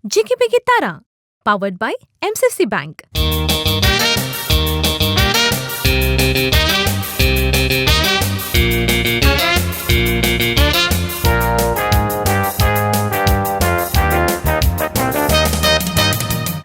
Jiggy Biggy Tara, powered by MCC bank.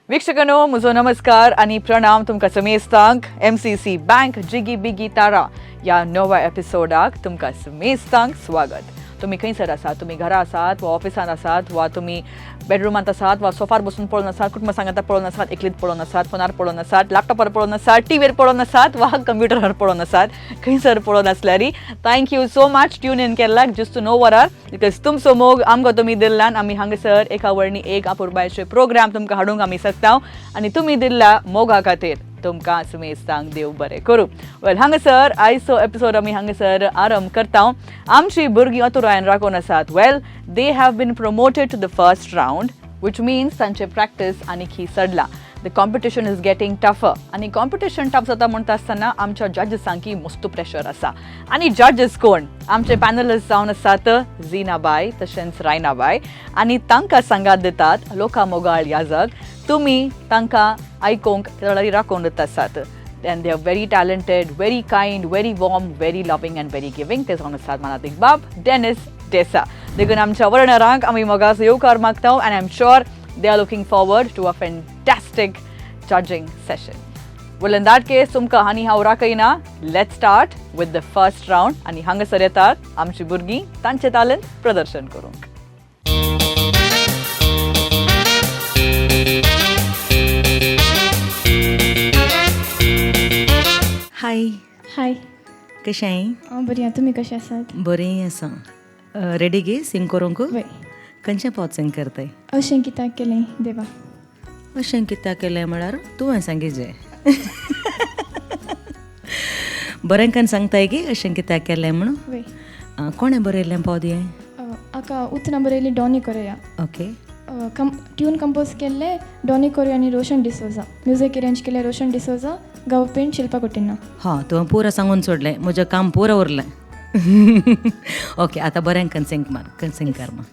वीक्षकांनो, म्हजो नमस्कार आनी प्रणाम तुमकां समेस्तांक. MCC bank Jiggy Biggy Tara ह्या नव्या एपिसोडाक तुमकां समेस्तांक स्वागत. तुमी खंयसर आसात? तुमी घरा आसात वा ऑफिसान आसात वा तुमी बेडरुमांत आसात वा सोफार बसून पळोवन आसात, कुटुंबा सांगाता पळोवन आसात, एकलीत पळोवन आसात, फोनार पळोवन आसात, लॅपटॉपार पळोवन आसात, टीव्हीर पळोवन आसात वा कंप्युटरार पळोवन आसात, खंयसर पळोवन आसल्यार thank you so much tune in केल्ल्याक just no वरार, because तुमचो मोग आमकां तुमी दिल्ल्यान आमी हांगासर एका वर्णी एक अपुरबायचे प्रोग्राम तुमकां हाडूंक आमी शकता आनी तुमी दिल्ल्या मोगा खातीर तुमकां सुमेस्तांक देव बरें करूं. वेल, हांगासर आयचो एपिसोड आमी हांगासर आरंभ करता. आमची भुरगीं अतुरायन राखून आसात. Well, they have been promoted to the first round, which means तांचे प्रॅक्टीस आनी चडला. The competition is getting tougher आनी कॉम्पिटिशन टफ जाता म्हणटा आसतना आमच्या जजेसांकी मस्त प्रेशर आसा. आनी जजेस कोण? आमचे पॅनलिस्ट जावन आसात झिनाबाय तशेंच रायनाबाय आनी तांकां सांगात दितात लोका मोगाळ याजक. तुमी तांकां आयकोंक तळारी राखून दित आसात and they are very talented, very kind, very warm, very loving and very giving. ते जावन आसात मानादीक बाब डेनिस डेसा. देखून आमच्या वर्णरांक आमी मोगाचो येवकार मागता and I am sure they are looking forward to a fantastic judging session. Well, in that case, तुमकां आनी हांव राखयना. Let's start with the first round आनी हांगासर येतात आमची भुरगीं तांचे तालंत प्रदर्शन करूंक. हाय. हाय. कशें आहाय? हांव बरी आहा, तुमी कशें आसात? बरें आसा. रेडी गे सिंग करूंक? वय. खंयचें पद सिंग करताय? अशें कित्याक केलें देवा? अशें कित्याक केलें म्हळ्यार तुवें सांगिजे बरें कन सांगताय की अशें कित्याक केलें म्हणून. वय. कोणें बरयल्लें पद हें? हाका उतरां बरयलीं डॉनी कोरेया. कम ट्यून कंपोज केल्लें डॉनी कोरेया आनी रोशन डिसोजा. म्युजीक अरेंज केलें रोशन डिसोजा. गावपीण शिल्पा कोटिन्ना. हां, तुवें पुरो सांगून सोडलें, म्हजें काम पुरो उरलें. ओके, आतां बरें कन सिंग मार, सिंग कर मा.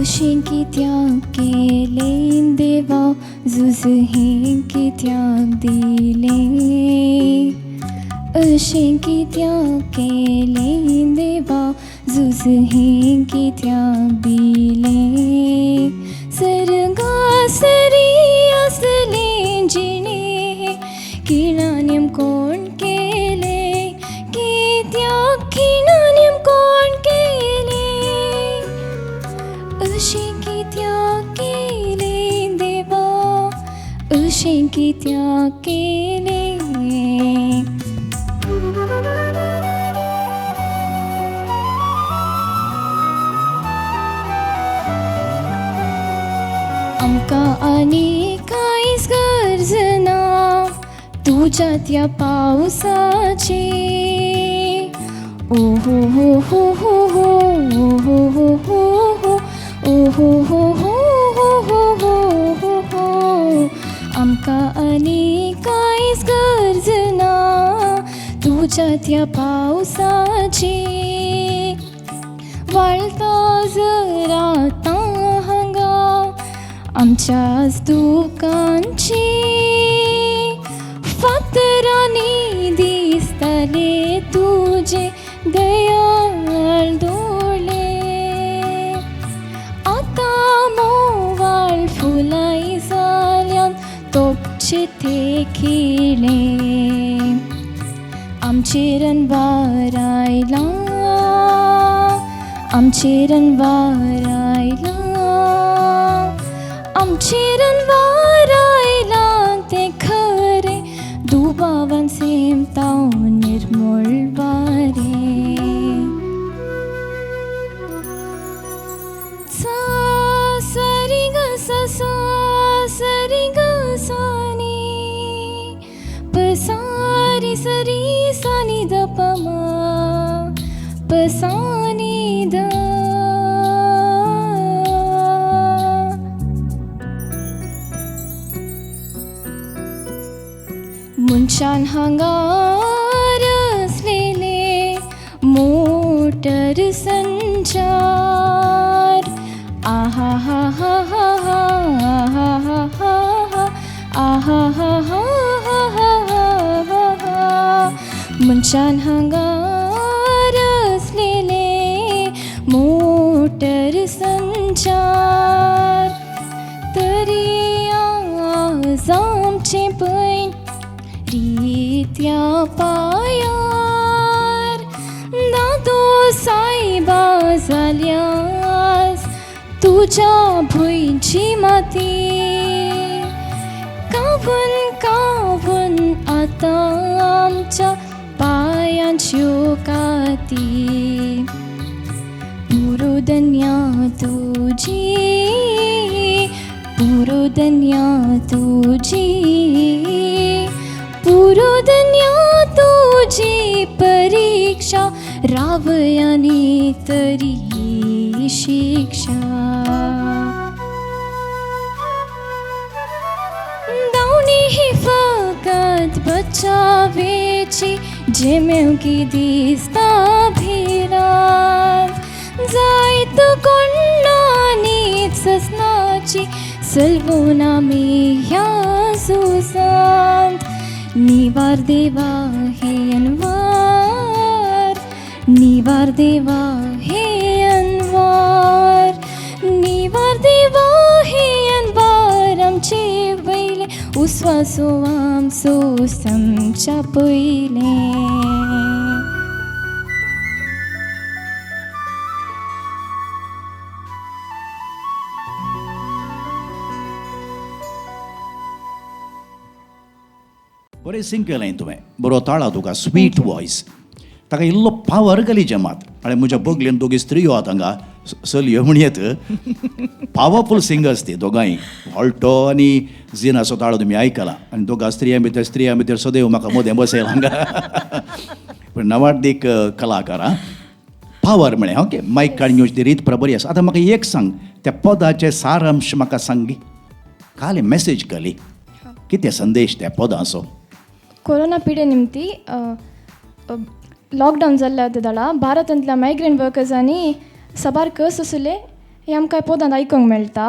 अशें कित्याक केलें देवा, झूज हें कित्याक दिलें? अशें कित्याक केलें देवा, झूज हें कित्याक दिलें? सर्गा सरी आसलें जिणें, खिणानेम कोण केलें? कित्याक खिणानेम कोण केलें? अशें कित्याक केलें देवा, अशें कित्याक केलें? आमकां आनी कांयच गरज ना तुज्या त्या पावसाची. ओ हो हो हो हो हो हो हो हो हो ओ हो हो हो हो हो हो हो हो. आमकां आनी कांयच गरज ना तुज्या त्या पावसाची. वाळता जर आतां हांगा आमच्याच दुकांची. फातरांनी दिसतले तुजे दयाळ दोळे. आतां मोवाळ फुलांय जाल्यान तोपचे ते खिळे. आमचेर अनवार आयला, आमचेर अनवार आयला, आमचेर अनवार आयला तें खरें. दुबावान सेमता निर्मळ वारें. सा सरी ग सा, सा सरी ग सा नी प. The प म प सा नी the. मनशान हांगा रचलेले मोटर संचार, आहा हा हा हा हा हा हा हा हा आहा हा हा हा हा हा हा. मनशान हांगा रचलेले मोटर संचार, तरी आज आमचें पयण रित्या पायार, दादो सायबा जाल्यास तुज्या भुंयची माती, कावून कावून आतां आमच्या पायांच्यो काती. पुरोदन्या तुजी, पुरोदन्या तुजी, पुरोदन्या तुजी परीक्षा, रावयानी तरी शिक्षा. दावणी ही फकत बचावेची, जेमेवकी दिसता भिरांत, जायत कोण्णानीच ससनाची, सलवून आमी ह्या झुजांत. निवार देवा हे अनवार, निवार देवा हे अनवार, निवार देवा हे अनवार, आमचे वयले उस्वासो आमचो समच्या पयलें. बरें सिंग केलें तुवें, बरो ताळा तुका, स्वीट वॉयस, ताका इल्लो पावर घालीचें मात. आनी म्हज्या बगलेन दोगी स्त्रियो आहात हांगा, चलयो म्हणयेत, पावरफूल सिंगर्स ती दोगांय, ऑल्टो आनी झिनाचो ताळो तुमी आयकला. आनी दोगां स्त्रियां भितर, स्त्रियां भितर सदैव म्हाका मदें बसयला हांगा. पूण नवाडदीक कलाकार आं, पावर म्हळें. ओके, मायक काडून घेवची ती रीत बरी आसा. आतां म्हाका एक सांग, त्या पदाचे सारांश म्हाका सांग, काली मॅसेज काली कितें संदेश त्या पदाचो? कोरोना पिडे निमती लॉकडावन जाल्ल्या दळा भारतांतल्या मायग्रंट वर्कर्सांनी साबार कस आसले हें आमकां पोदांत आयकूंक मेळटा.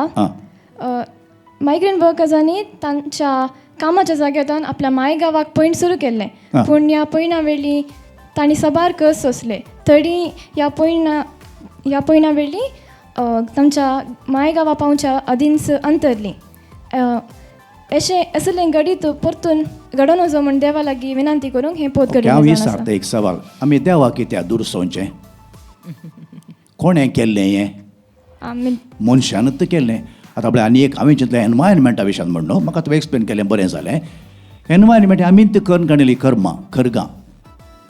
मायग्रंट वर्कर्सांनी तांच्या कामाच्या जाग्यान आपल्या माय गांवाक पयण सुरू केल्लें, पूण ह्या पयणा वेळी तांणी साबार कस सोंसले. तरी ह्या पयणा वेळी तांच्या माय गांवा पावच्या आदींच अंतरली. अशें असलें घडीत परतून घडोवन वचो म्हूण देवा लागीं विनंती करूंक हें पोत हांव घडून विचारता एक सवाल, आमी देवा कित्याक दुरसोवचें? कोणें केल्लें हें? आमी मनशानूच केल्लें. आतां पळय आनी एक हांवें चिंतलें एनवायरमेंटा विशयान म्हण न्हू, म्हाका तुवें एक्सप्लेन केलें बरें जालें. एनवायरमेंट आमी ती करून काडिल्ली कर्मां, खरगां,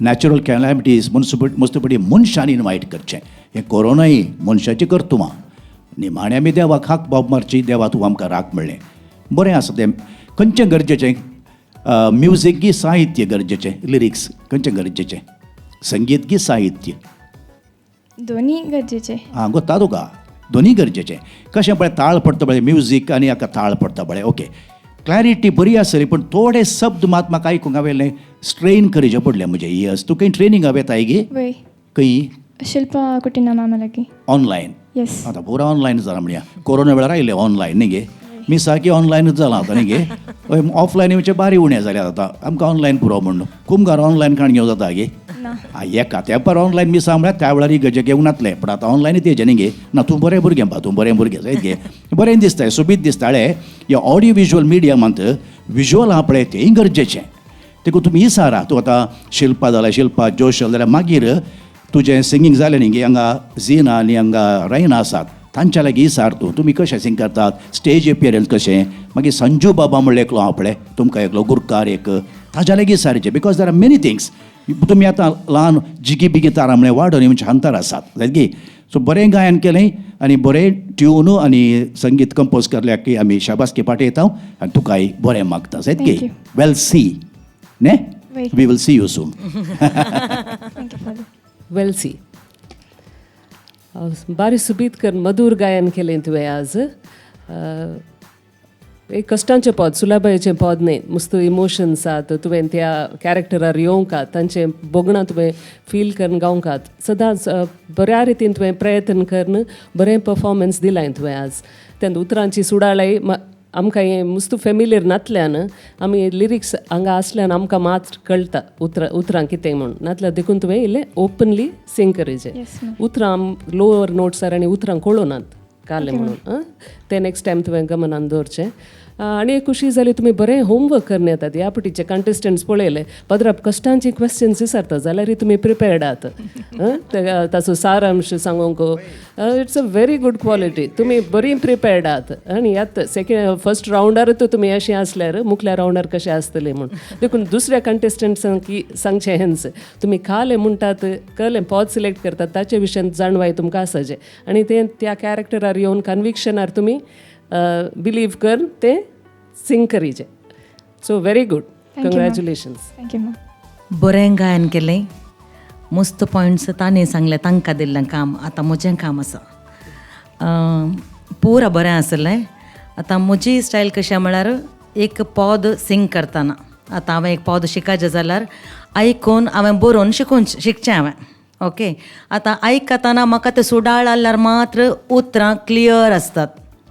नॅचरल कॅलॅमिटीज मस्तपटी मनशान इनवायट करचें. हें कोरोनाय मनशाचें कर्तुवां. निमाणें आमी देवाक हाक बाब मारची, देवा तूं आमकां राख म्हणलें. बरें आसा तें. खंयचें गरजेचें? म्युजीक गी साहित्य गरजेचें? लिरिक्स खंयचें गरजेचें? संगीत गी साहित्य? दोनी गरजेचें. आं, गोता तुका दोनी गरजेचें. कशें पळय ताळ पडटा पळय म्युजीक आनी हाका ताळ पडटा पळय. ओके, क्लॅरिटी बरी आसली पूण थोडे शब्द मात म्हाका आयकूंक हांवें स्ट्रेन करचें पडलें म्हजें इयर्स. तूं खंय ट्रेनींग हांवें गे? वय. खंय? शिल्पा कुटिना मामा लागीं. ऑनलायन? येस. आतां पुरा ऑनलायन जाला म्हणया, कोरोना वेळार आयलें ऑनलायन न्ही गे? मी सारकी ऑनलायनूच जालां आतां न्ही गे? ऑफलायन येवचें बारी उणें जालें आतां, आमकां ऑनलायन पुरो म्हण. कुमगार ऑनलायन काण घेवं जाता गे? एका तेंपार ऑनलायन मिसां म्हळ्यार त्या वेळार गजे घेवंक नासलें, पूण आतां ऑनलायन तेजें न्ही गे? ना तूं बरें भुरगें बा, तूं बरें भुरगें जायत गे, बरें दिसता, सोबीत दिसतालें. ह्या ऑडियो विज्युअल मिडियमांत विज्युअल आहा पळय तेंय गरजेचें. देखून तुमी इसारा, तूं आतां शिल्पा जाल्यार शिल्पा जोशल जाल्यार मागीर तुजें सिंगींग जालें न्ही गे, हांगा झिना आनी हांगा रैना आसात, तांच्या लागीं इसार तूं, तुमी कशें सिंग करतात, स्टेज एपियरन्स कशें. मागीर संजू बाबा म्हणलें एकलो आहा पळय तुमकां एकलो गुरकार एक, ताज्या लागीं इसारचें, because there are many things. तुमी आतां ल्हान जिगी बिगी तारा म्हणलें वाडोवन येवचे अंतर आसात जायत गे. सो बरें गायन केलें आनी बरें ट्यून आनी संगीत कंपोज करल्याक की आमी शाबासकी पाठयता आनी तुकाय बरें मागता जायत गे. वेल सी ने. We will see you soon. Thank you father. वेलसी, बारी सुबीत कर मधूर गायन केलें तुवें आज. एक कश्टांचें पद, सुलाबायेचें पद न्ही, मस्त इमोशन्स आहात. तुवें त्या कॅरेक्टरार येवंक आहात, तांचें भोगणां तुवें फील करून गावंक आहात. सदांच बऱ्या रितीन तुवें प्रयत्न करून बरें परफॉर्मन्स दिलां तुवें आज. तेन्ना उतरांची सुडाळाय आमकां हें मुस्तू फेमिलियर नातल्यान, आमी लिरिक्स हांगा आसल्यान आमकां मात कळटा उतरां उतरां कितें म्हूण. नातल्यार देखून तुवें इल्लें ओपनली सिंग करीजे. उतरां लोवर नोट्सार आनी उतरां कळूनात कालें म्हणून. आं, तें नेक्स्ट टायम तुवें गमनान दवरचें. आनी एक खुशी जाली, तुमी बरें होमवर्क करून येतात. ह्या पटीचे कंटेस्टंट्स पळयले, पदराप कश्टांची क्वेश्चन्स विचारता जाल्यार तुमी प्रिपेर्ड आहात. ताचो सारांश सांगूंक, it's a very good quality. तुमी बरी प्रिपेर्ड आहात. आनी यात सेकेंड फर्स्ट रावंडार तुमी अशें आसल्यार मुखल्या रावंडार कशें आसतलें म्हूण. देखून दुसऱ्या कंटेस्टंट्सांक सांगचें हेंच, तुमी कालें म्हणटात, कलें पद सिलेक्ट करतात, ताचे विशयान जाणवाय तुमकां आसाचें आनी तें त्या कॅरेक्टरार येवन कन्विक्शनार तुमी बिलीव कर तें Singh करीचें. So very good, congratulations. Thank you ma'am. बरें गायन केलें, मस्त पॉयंट्स ताणें सांगलें. तांकां दिल्लें काम आतां म्हजें काम आसा. पुरा बरें आसलें. आतां म्हजी स्टायल कशें म्हळ्यार एक पद सिंग करतना, आतां हांवें एक पद शिकाचें जाल्यार आयकून हांवें बरोवन शिकून शिकचें हांवें. ओके, आतां आयकतना म्हाका तें सुडाळ आसल्यार मात्र उतरां क्लियर आसतात,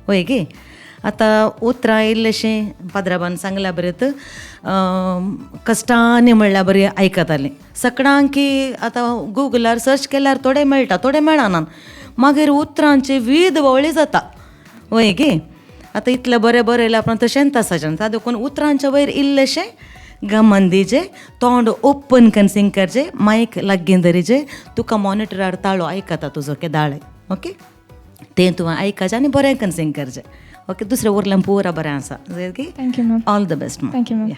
वय गे. आतां उतरां इल्लेशें पाद्राबान सांगल्या बरें कश्टांनी म्हणल्यार बरी आयकतालीं सगळ्यांकी. आतां गुगलार सर्च केल्यार थोडे मेळटा, थोडे मेळना. मागीर उतरांची वीद वळी जाता, वय गे. आतां इतलें बरें बरयलें उपरांत तशेंच आसाचें. देखून उतरांच्या वयर इल्लेशें गमन दिजे, तोंड ओपन करून सिंग करचें, मायक लागीं धरीचे. तुका मॉनिटरार ताळो आयकता तुजो केदाळे. ओके, तें तुवें आयकाचें आनी बरें करून सिंग करचें. ओके, दुसरें उरलें पुरा बरें आसा. Thank you ma'am. All the best. Thank you ma'am.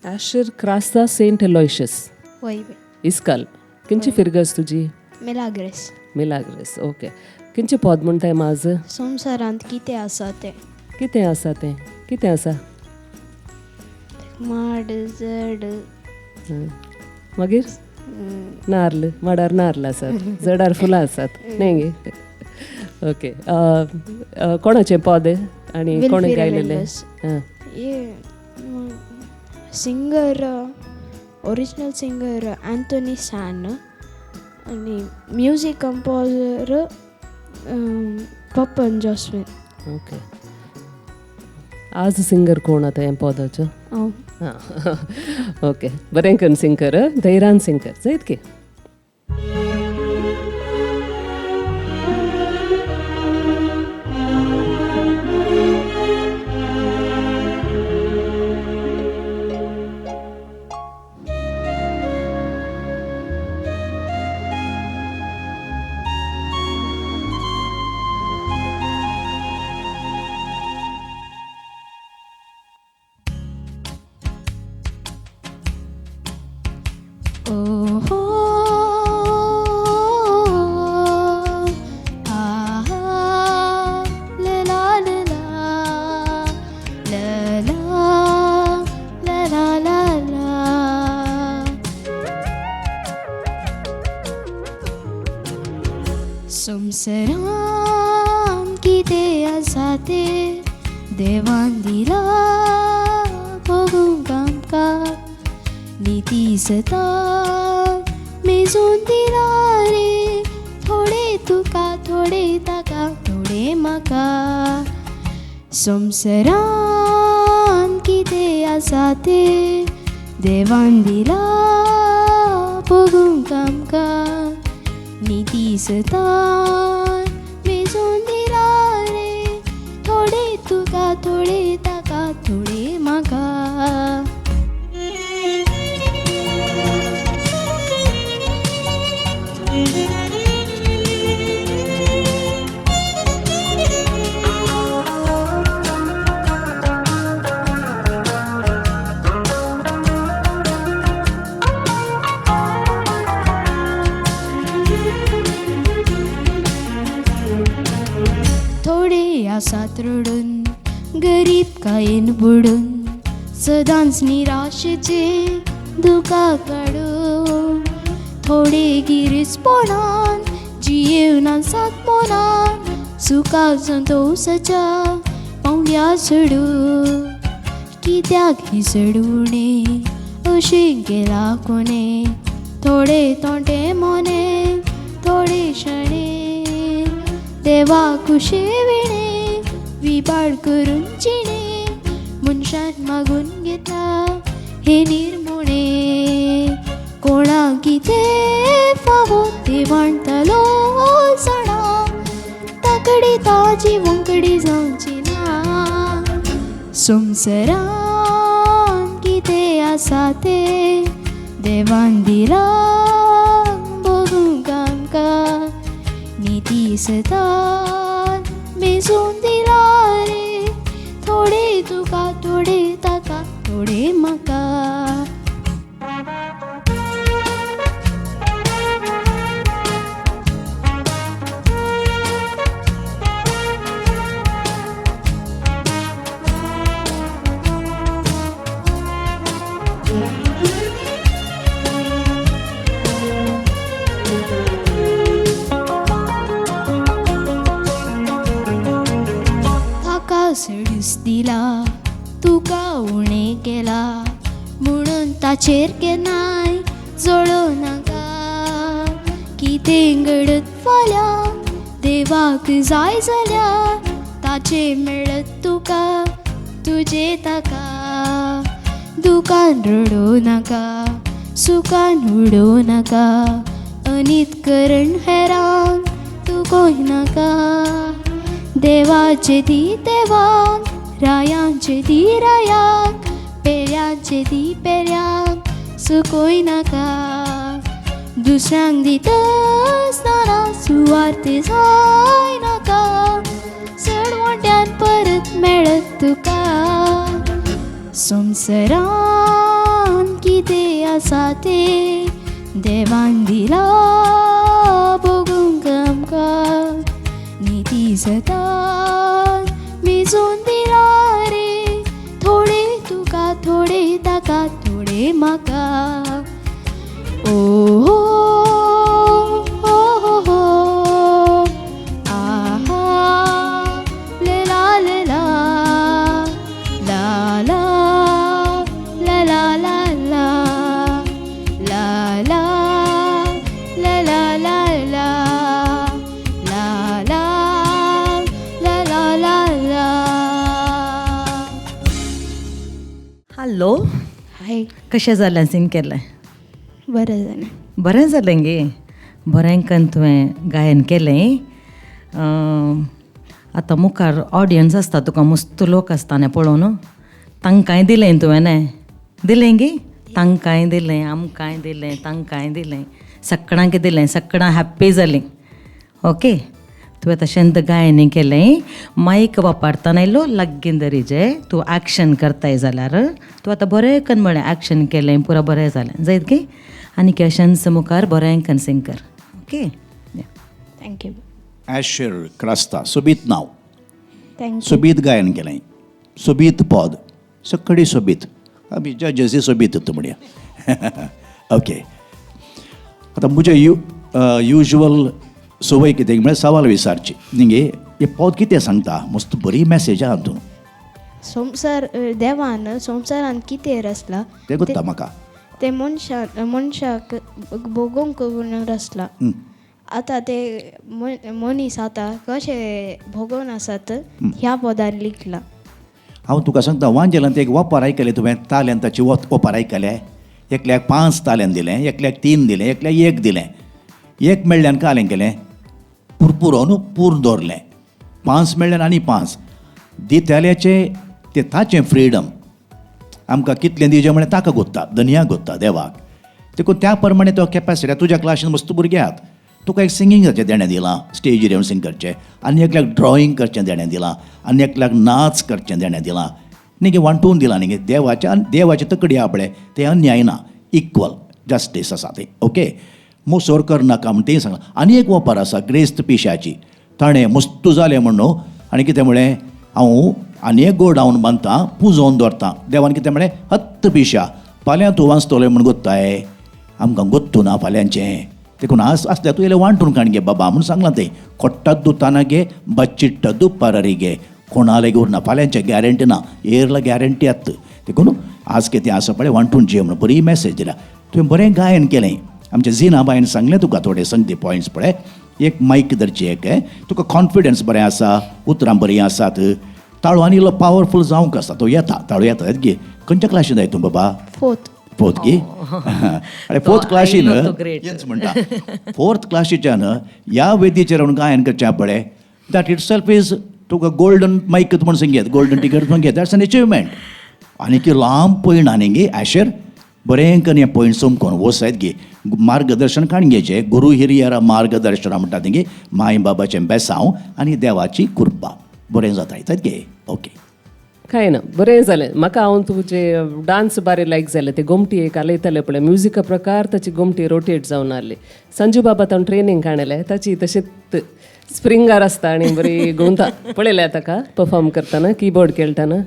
Asher Crasta Saint Aloysius. वय. इस्काल. किंची फिरगस तुजी? मिलाग्रेस. Milagres, okay. किंचे पद म्हणटाय माज? संवसारांत कितें आसा तें. कितें आसा तें? कितें आसा? माड जड. मागीर नार्ल, माडार नार्ल आसात, जडार फुलां आसात, न्ही गे? ओके, कोणाचें पद आनी कोणें गायलेलें? Singer, original singer Anthony San आनी music composer Pappan Joswin. Okay, आज सिंगर कोण आतां हें पदाचो? हांव. हां, ओके, बरें करून सिंग कर, धैर्यान सिंग कर. जायत की. संवसारांत कितें आसा तें देवान दिलां भोगूंक आमकां, निती सतान मेजून दिलां रे, थोडे तुका थोडे ताका थोडे म्हाका. संवसारांत कितें आसा तें देवान दिलां भोगूंक आमकां, निती सतान मेजून दिलां रे, थोडे तुका थोडे ताका थोडे म्हाका. थोडे आसात रडून गरीबकायेन बुडून सदांच निराशेचे दुकां काडून थोडे गिरेस्तपणान जियेवन आसात मनान सुखा संतोसाच्या पावंड्या चडून कित्याक ही चडुणे अशें केलां कोणें थोडे तोंडे मोने थोडे शणे देवा खुशे विणे विबाड करून जिणे मनशान मागून घेतला हे निर्मुणे कोणाक कितें फावो तें वांटतलो जाणा ताकडी ताजी वंकडी जावची ना संवसारान कितें आसा तें देवान दिलां भोगूंक आमकां निती सदां मेजून दिला रे थोडे तुका थोडे ताका थोडे म्हाका. सडूस दिला तुका उणें केला म्हणून ताचेर केन्नाय जळोवं नाका कितें घडत फाल्यां देवाक जाय जाल्यार ताचें मेळत तुका तुजें ताका दुकान रडोवं नाका सुखान उडोवं नाका अनीत करण हेरांक तूं नाका देवाचे दी देवाक रायांचे दी रायाक पेऱ्यांचे दी पेऱ्यांक सुकोय नाका दुसऱ्यांक दिता सुवार्थ जाय नाका चड मोट्यान परत मेळत तुका संवसारान कितें आसा तें देवान दिलां भोगूंक आमकां निती सदां मेजून दिला रे थोडे तुका थोडे ताका थोडे म्हाका. ओ हो हो हो आहा ले ला ले ला ला ला ला ला ला ला ला ला ला ला ला ला ला ला ला ला. हॅलो, हाय, कशें जालें सिंग केलें? बरें जालें. बरें जालें गे, बरें कन तुवें गायन केलें. आतां मुखार ऑडियन्स आसता तुका, मस्त लोक आसता न्ही पळोवन, तांकांय दिलें तुवें? दिलें गे? तांकांय दिलें, आमकांय दिलें, तांकांय दिलें, सगळ्यांक दिलें, सगळ्यां हॅप्पी जालीं. ओके, तुवें तशेंच गायन केलें. मायक वापरतना इल्लो लागीं दरीजे, तूं एक्शन करताय जाल्यार तूं आतां बरें कन म्हळें एक्शन केलें, पुरा बरें जालें जायत गे. आनी अशेंच मुखार बरें कन सिंग कर. Okay, thank you. Asher Crasta, सोबीत नांव, thank you. सोबीत गायन केलें, सोबीत पद, सगळी सोबीत, आमी जजसी सोबीत म्हणया. ओके, आतां म्हजें युज्युअल संवय कितें म्हळ्यार सवाल विचारची न्ही गे, हें पद कितें सांगता? मस्त बरी मॅसेज आहा हातूंत. संवसार देवान संवसारान कितें रचला तें गोत्ता म्हाका, तें मनशाक भोगोवंक म्हणून रचला. आतां ते मनीस आतां कशे भोगोवन आसात ह्या पदार लिखला. हांव तुका सांगता, वांजेलांत एक ओपार आयकलें तुवें? ताल्यान ताची ओपार आयकलें? एकल्याक 5 ताल्यान दिलें, एकल्याक 3 दिलें, एकल्याक 1 दिलें. 1 मेळ्ळ्यान कालें केलें, पुरपुरो न्हू पूर दवरलें. 5 मेळ्ळ्यान आनी 5 दितल्याचें तें ताचें फ्रिडम. आमकां कितलें दिवचें म्हळ्यार ताका गोत्ता, धनयाक गोत्ता, देवाक. देखून त्या प्रमाणे तो कॅपॅसिटी. तुज्या क्लासीन मस्त भुरगे आहात, तुका एक सिंगिंगाचें देणें दिलां, स्टेजीर येवन सिंग करचें, आनी एकल्याक ड्रॉइंग करचें देणें दिलां, आनी एकल्याक नाच करचें देणें दिलां, न्ही गे, वांटून दिलां न्ही गे. देवाच्या देवाचे तकडी आहा पळय, तें अन्याय ना, इक्वल जस्टीस आसा तें. ओके, मोसोर करनाका म्हण तें सांगलां. आनी एक ओपार आसा ग्रेस्त पिशाची, ताणें मस्तू जालें म्हणून आनी कितें म्हळें हांव आनी एक गोडावन बांदता पुजोवन दवरता. देवान कितें म्हळें हत्त पिशा फाल्यां तूं वाचतलो म्हूण गोत्ताय आमकां गोत्तू ना फाल्यांचें देखून आज आसल्यार तूं इल्लें वांटून काण गे बाबा म्हूण सांगलां तें. कोट्टाद्दू ताना गे बच्चिट्टद्दू पररी गे कोणाले उरना फाल्यांचें गॅरंटी ना एरला गॅरंटी आत्त. देखून आज कितें आसा पळय वांटून जे म्हणून बरी मॅसेज दिल्या. तुवें बरें गायन केलें. आमच्या जिना बायन सांगलें तुका थोडे संगती पॉयंट्स पळय. एक मायक धरची एक तुका कॉन्फिडन्स बरें आसा उतरां बरीं आसात ताळो आनी इल्लो पावरफूल जावंक आसा तो येता ताळो येता गे. खंयच्या क्लासीन जाय तूं बाबा? फोर्थ. फोर्थ गे? अरे फोर्थ क्लासीन हेंच म्हणटा फोर्थ क्लासीच्यान ह्या वेदीचेर रावन गायन करचें पळय that it self is तुका गोल्डन मायक म्हूण सांगेत गोल्डन टिकेट म्हूण घेत that's an achievement. आनी की लांब पयण आनी गे आशेर बरें करून हें पयण समकोन वसायत गे मार्गदर्शन काण घेवचें गुरू हिरियरा मार्गदर्शन म्हणटा गे माय बाबाचें बेसांव आनी देवाची कृपा बरें जाता येतात गे. ओके कांय ना बरें जालें. म्हाका हांव तुजे डांस बारे लायक जालें ते गोमटी एक हालयताले पळय म्युजिका प्रकार ताची गोमटी रोटेट जावन आहली. संजू बाबा ताणें ट्रेनींग काडलें ताची तशेंच स्प्रिंगार आसता आनी बरी घुंवता पळयलें ताका परफॉर्म करतना किबोर्ड खेळटना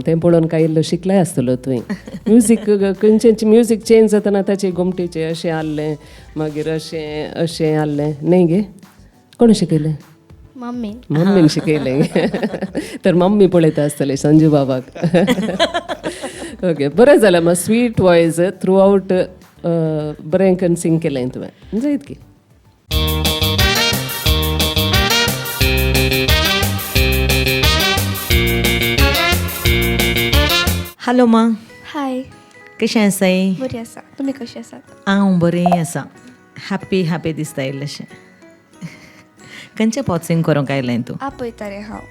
तें पळोवन कांय इल्लो शिकलाय आसतलो तुवें. म्युजीक खंयचें म्युजीक चेंज जातना ताचे गोमटेचें अशें आहलें मागीर अशें अशें आहलें न्हय गे? कोण शिकयलें? मम्मीन. मम्मीन शिकयलें तर मम्मी पळयता आसतलें संजू बाबाक. ओके बरें जालें. मागीर स्वीट वॉयस थ्रू आवट बरें करून सिंग केलें तुवें जायत की. हॅलो मा. हाय कशें आसाय? बरी आसा. तुमी कशें आसात? हांव बरें आसा. हॅप्पी हॅप्पी दिसता इल्लेशें. खंयचें पद सिंग करूंक आयलें तूं? आपयता रे हांव.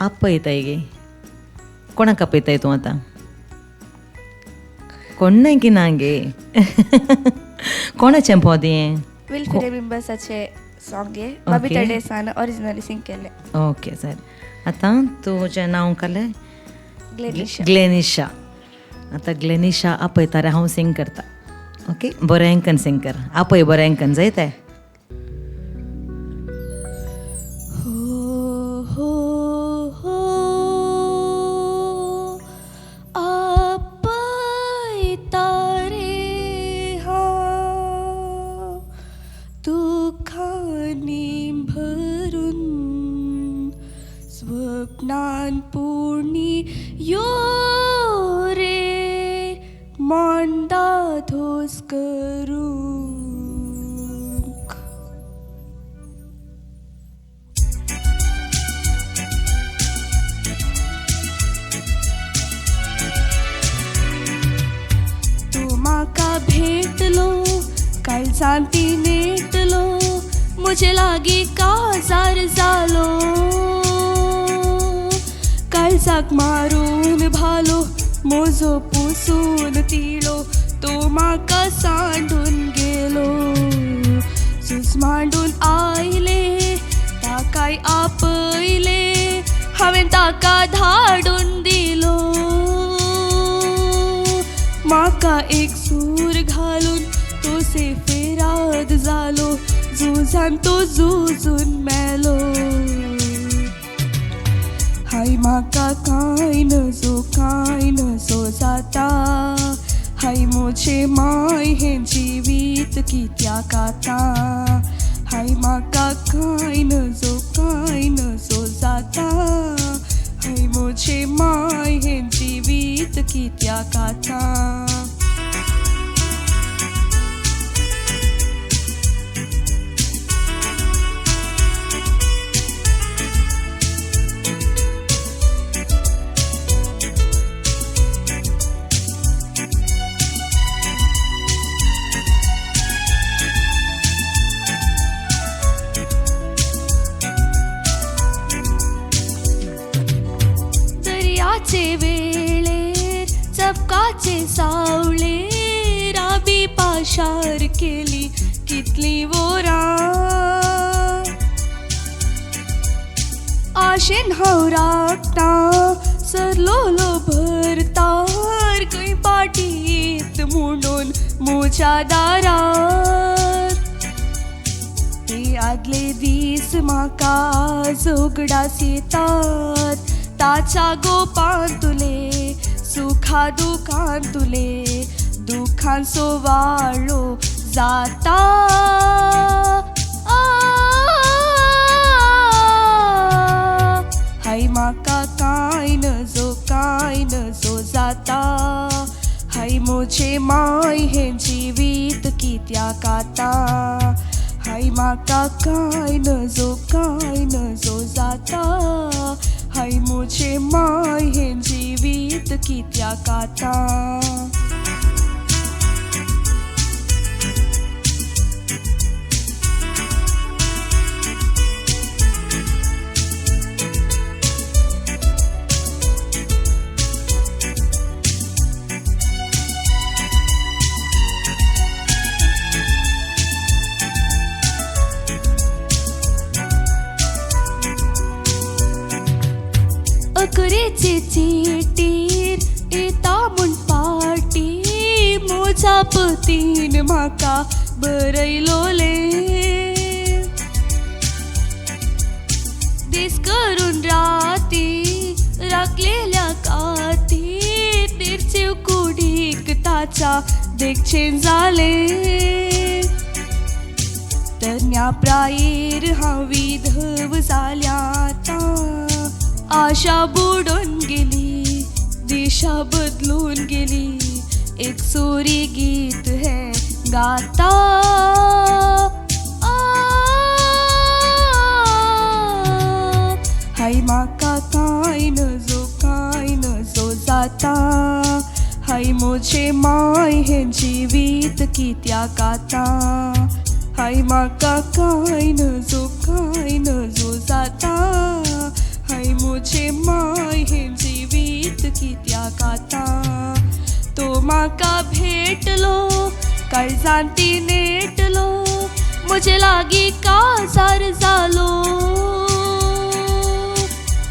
आपयताय गे? कोणाक आपयताय तूं आतां? कोण की ना गे? कोणाचें पद हें? विल्फ्रेड बिंबसाचें सॉंग हें बबिता डेसान ओरिजिनली सिंग केलें. Okay sir. आतां तुजें नांव कालें? ग्लेनिशा. ग्लेनिशा. आतां ग्लेनिशा आपयता रे हांव सिंग करता. ओके बरें कन सिंग कर. आपय बरें कन जायते. मारून भालो मोजो पुसून तिलो तो म्हाका सांडून गेलो. झूज मांडून आयले ताकाय आपयले हांवें ताका धाडून दिलो. म्हाका एक सूर घालून तो सेफेराद जालो झुजान तो झुजून मेलो. हाय म्हाका कांय नजो जाता हाय म्हजे माय हें जिवीत कित्याक आतां. हाय म्हाका कांय नजो जाता हाय म्हजे माय हें जिवीत कित्याक आतां. वेळेर चपकाचे सावळेर आबी पाशार केली कितली वरां. आशेन हांव राखतां सरलोलो भरतार खंय पाटी येत म्हणून म्हज्या दारार. ती आदले दीस म्हाका उगडास येतात ताच्या गोपान तुले सुखा दुखान तुले दुखांचो वाळो जाता. हाय म्हाका कांय नजो जाता हाय म्हजे माय हें जिवीत कित्याक आतां हाय म्हाका कांय नजो जाता हाय म्हजे माय हें जिवीत कित्याक आतां. अकरेचे चिटीर येता म्हूण पाटी म्हज्या पतीन म्हाका बरयलोलें दीस करून राती राखलेल्या कातीर निर्जीव कुडीक ताच्या देखचें जालें. तरण्या प्रायेर हांव विधव जाल्या आतां आशा बुडून गेली दिशा बदलून गेली एक सुरी गीत है गाता. हाय म्हाका कांय नजो जाता हाय म्हजे माय हें जिवीत कित्याक आतां हाय म्हाका कांय नजो जाता हाय म्हजे माय हें जिवीत कित्याक आतां. तो म्हाका भेटलो काळजान ती नेटलो म्हजे लागीं काजार जालो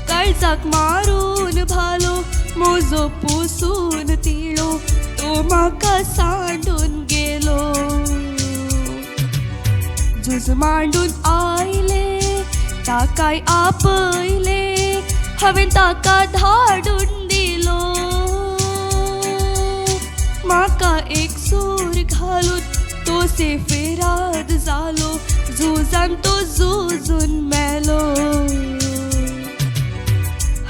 काळजाक मारून भालो म्हजो पुसून तिळो तो म्हाका सांडून गेलो. झूज मांडून आयले ताकाय आपयले हांवें ताका धाडून दिलो म्हाका एक सूर घालून तो सेफेराद जालो झुजान तो झुजून मेलो.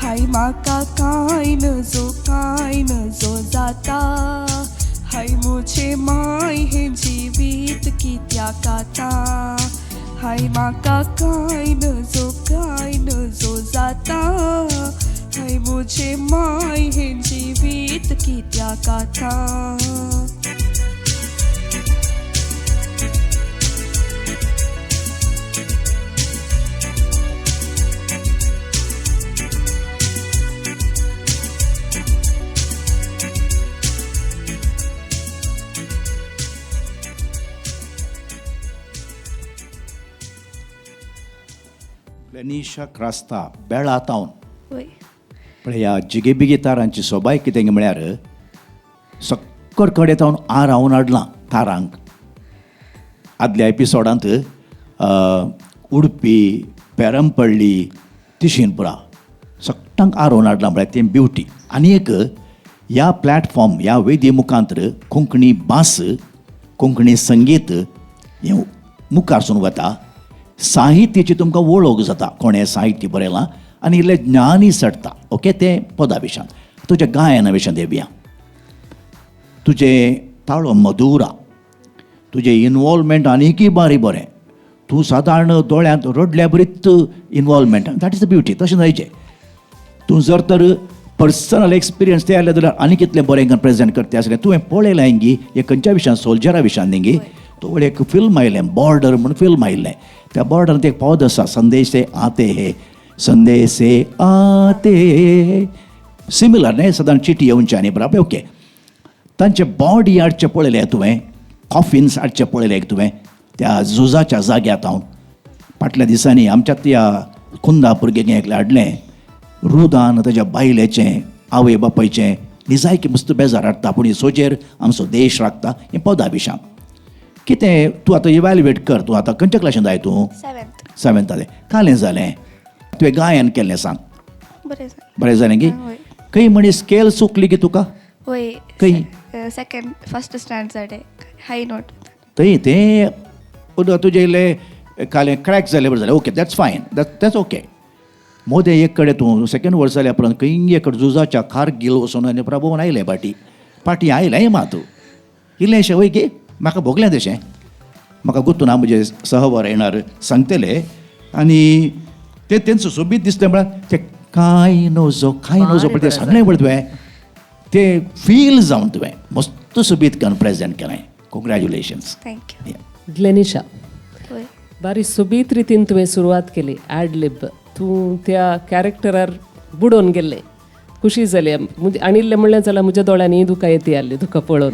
हाय म्हाका कांय नजो जाता हाय म्हजे माय हें जिवीत कित्याक आतां हाय म्हाका कांय नजो जाता हाय म्हजे माय हें जिवीत कित्याक आतां. लेनिशा क्रास्ता बेळा तावन पळय ह्या जिगेबिगे तारांची सोबाय कितें म्हळ्यार सक्कर कडेन तावन आरावन हाडलां तारांक. आदल्या एपिसोडांत उडपी पेरमपल्ली तिशीनपुरा सगळ्यांक आरोवन हाडलां म्हळ्यार तें ब्युटी. आनी एक ह्या प्लॅटफॉर्म ह्या वेदी मुखांतर कोंकणी भास कोंकणी संगीत हें मुखारसून वता. साहित्याची तुमकां वळख जाता कोणें साहित्य बरयलां आनी इल्लें ज्ञानय चडटा. ओके तें पदा विशयान तुज्या गायना विशयान देवया तुजें ताळो मधुरा तुजें इनवॉल्वमेंट आनीकय बारी बरें तूं सादारण दोळ्यांत रडल्या बरीच involvement that is the beauty. तशें जायचें तूं जर तर पर्सनल एक्सपिरियन्स ते आयले जाल्यार आनी कितलें बरें प्रेजेंट करता आसलें. तुवें पळयलें गी हे खंयच्या विशयान सोल्जरा विशयान न्ही गी तो एक फिल्म आयलें बॉर्डर म्हूण फिल्म आयिल्लें त्या बॉर्डरांत एक पद आसा संदेशे आते हे संदेशे आते सिमिलर न्ही सदां चिटी येवची आनी बराबर. ओके तांचे बॉडी हाडचें पळयलें तुवें कॉफिन्स हाडचें पळयलें तुवें त्या झुजाच्या जाग्यार हांव फाटल्या दिसांनी आमच्या त्या कुंदापूर एकलें हाडलें रुदान ताज्या बायलेचें आवय बापायचें निजायकी मस्त बेजार हाडटा पूण सोजेर आमचो देश राखता हें पदा विशयान. कितें तूं आतां इव्हॅल्युएट कर, तूं आतां खंयच्या क्लासीन जाय तूं? सेवेंथ जालें. कालें जालें तुवें गायन केल्लें सांग. बरें जालें. बरें जालें की? खंय म्हणी स्केल चुकली की तुका? वय. खंय? सेकंड फर्स्ट स्टँडर्ड हाय नोट. थंय तें तुजें इल्लें कालें क्रॅक जालें बरें जालें. Okay, that's fine, that's okay. मोदें एक कडेन तूं सेकंड वर्स जाल्या उपरांत खंय एक झुजाच्या कारगील वचून आनी प्रभोवन आयलें पाटी पाटी आयलें मा तूं इल्लेंशें वय गे म्हाका भोगलें तशें. म्हाका गुत्तून हांव म्हजे सहवर येणार सांगतले आनी तें तेंचो सोबीत दिसलें म्हळ्यार तें कांय नजो कांय नजो पळय तें सांगलें पळय तुवें तें फील जावन तुवें मस्त सोबीत करून प्रेजेंट केलें. Congratulations. Thank you. ग्लेनिशा, बारी सोबीत रितीन तुवें सुरवात केली. ॲडलिब तूं त्या कॅरेक्टरार बुडोवन गेल्लें, खुशी जाली आनी इल्लें म्हणलें जाल्यार म्हज्या दोळ्यांनी दुकां येती आसली तुका पळोवन.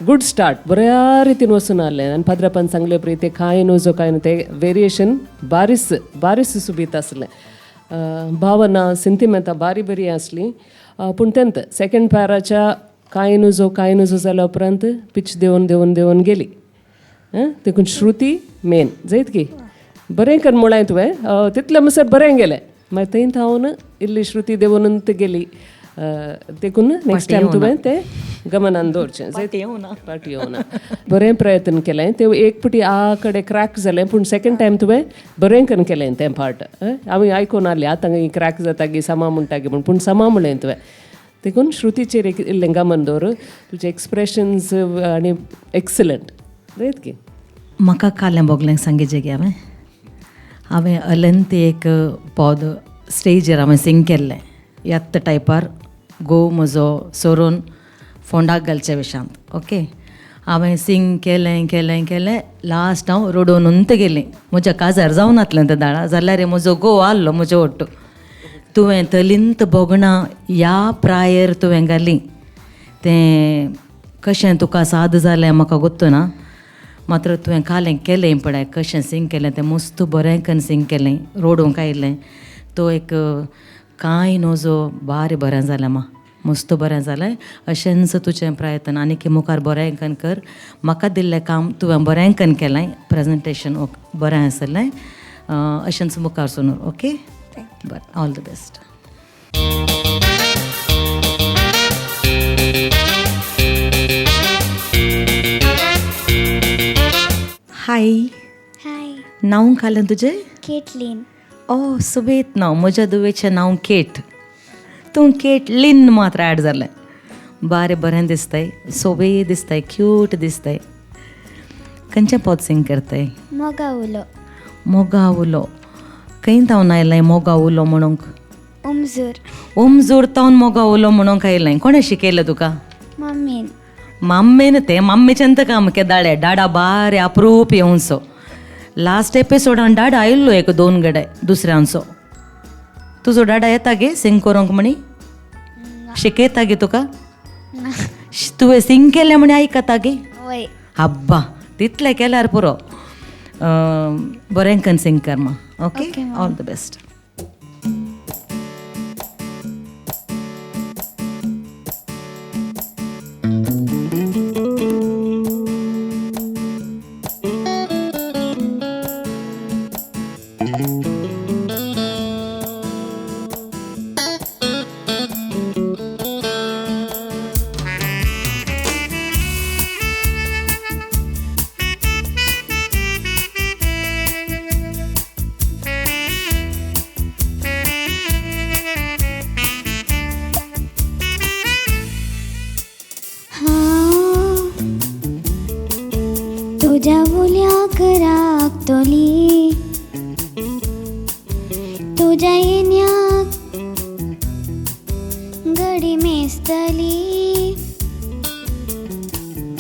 गुड स्टार्ट, बऱ्या रितीन वचून आसलें. आनी पाद्रापान सांगलें पळय तें कांय न्हू कांय न्हू तें वेरिएशन बारीस बारीस सुबीत आसलें. भावना सिंतिमेंतां बारी बरी आसलीं. पूण तेंत सेकंड पॅराच्या कांय नुजो कांय नुजो जाल्या उपरांत पिच देंवन देंवन देंवन गेली. देखून श्रुती मेन जायत की बरें कर म्हळें तुवें तितलें म्हणसर बरें गेलें. मागीर थंय थावन इल्ली श्रुती देंवन गेली. देखून नेक्स्ट टायम तुवें तें गमनान दवरचें. पाटी येवना बरें प्रयत्न केलें. तें एक पटी आ कडेन क्रॅक जालें पूण सेकंड टायम तुवें बरें करून केलें तें पार्ट. हांवें आयकून आसलें आतां क्रॅक जाता गी समा म्हणटा गी म्हूण, पूण समा म्हणलें तुवें. देखून श्रुतीचेर एक इल्लें गमन दवर. तुजे एक्सप्रेशन्स आनी एक्सलंट जायत की. म्हाका कालें बोगलें सांगीचें गे हांवें हांवें अलंत एक पद स्टेजीर हांवें सिंग केल्लें यात्त टायपार घोव म्हजो सोरून फोंडाक घालच्या विशांत. ओके, हांवें सिंग केलें केलें केलें, लास्ट हांव रडोवन गेलें. म्हज्या काजार जावनातलें तें दाळा जाल्यार म्हजो घोव आहलो म्हजे ओट्टू. तुवें तलींत भोगणां ह्या प्रायर तुवें घाली तें कशें तुका साद जालें म्हाका गोत्तू ना, मात्र तुवें कालें केलें पळय कशें सिंग केलें तें मस्त बरें करून सिंग केलें, रोडूंक आयलें. तो एक कांय नजो बारी बरें जालें मा, मस्त बरें जालें. अशेंच तुजें प्रयत्न आनीक मुखार बरें करून कर. म्हाका दिल्लें काम तुवें बरें करून केलें, प्रेजेंटेशन बरें आसलें. अशेंच मुखार सोनूर. ओके, बरें, all the best. Hi. Hi. नांव घालें तुजें? केटलीन. ओ सोबीत नांव. म्हज्या धुवेचें नांव केट. तूं केटलीन मात्र ॲड जालें. बारें बरें दिसताय, सोबीत दिसताय, क्यूट दिसताय. खंयचें पद सिंग करताय? मोगा उलो. मोगा उलो. खंय तावन आयलें मोगा उलो म्हणूंक? उमजूर. उमजूर तावन मोगा उलो म्हणूंक आयलें. कोणें शिकयलें तुका? मम्मीन. मम्मीन? तें मम्मीचें तर काम केदाळे डाडा बारे अप्रूप येवचो. लास्ट एपिसोडान डाडा आयिल्लो एक दोन गडे दुसऱ्यांचो. तुजो डाडा येता गे सिंग करूंक म्हणी? शिकयता गे तुका? तुवें सिंग केलें म्हणी आयकता गे? हब्बा, तितलें केल्यार पुरो. बरें करून सिंग कर मा. Okay, all the best. तुज्या उल्याक राखतली, तुज्या येन्याक घडी मेजतली.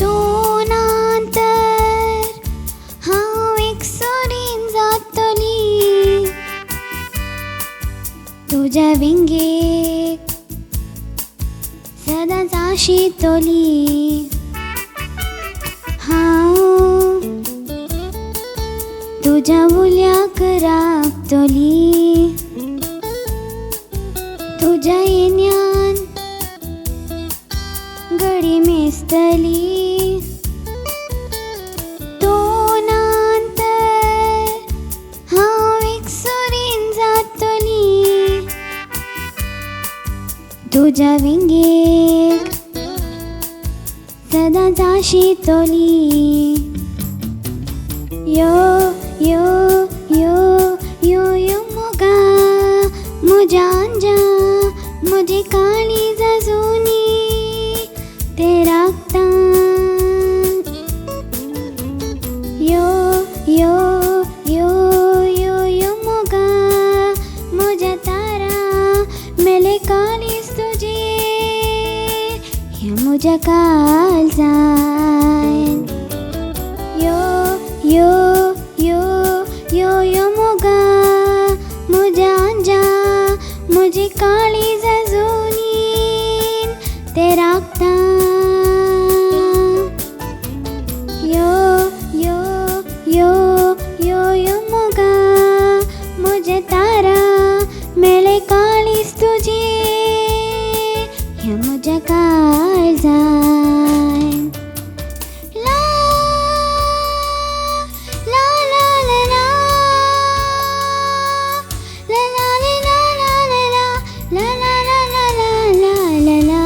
तूं ना तर हांव एकसुरीन जातली, तुज्या विंगेक सदांच आशितली. हांव तुज्या उल्याक राखतली, तुज्या येन्यान घडी मेजतली. तुज्या विंगेक सदांच आशितली. यो यो यो यो यो मोगा म्हज्या अंजा म्हजी काळीज अजुनी ते राखता. यो यो यो यो यो मोगा म्हज्या तारा मेले काळीज तुजें ह्या म्हज्या काळजान. यो यो यो यो यो मोगा म्हज्या अंजा म्हजी काळीज अजुनी ते राखता. यो यो यो यो यो मोगा म्हजे तारा मेले काळीज तुजें ह्या म्हज्या काळजान. ला ला ला ला ला ला ला ला ला ला ला ला ला ला ला ला ला ला.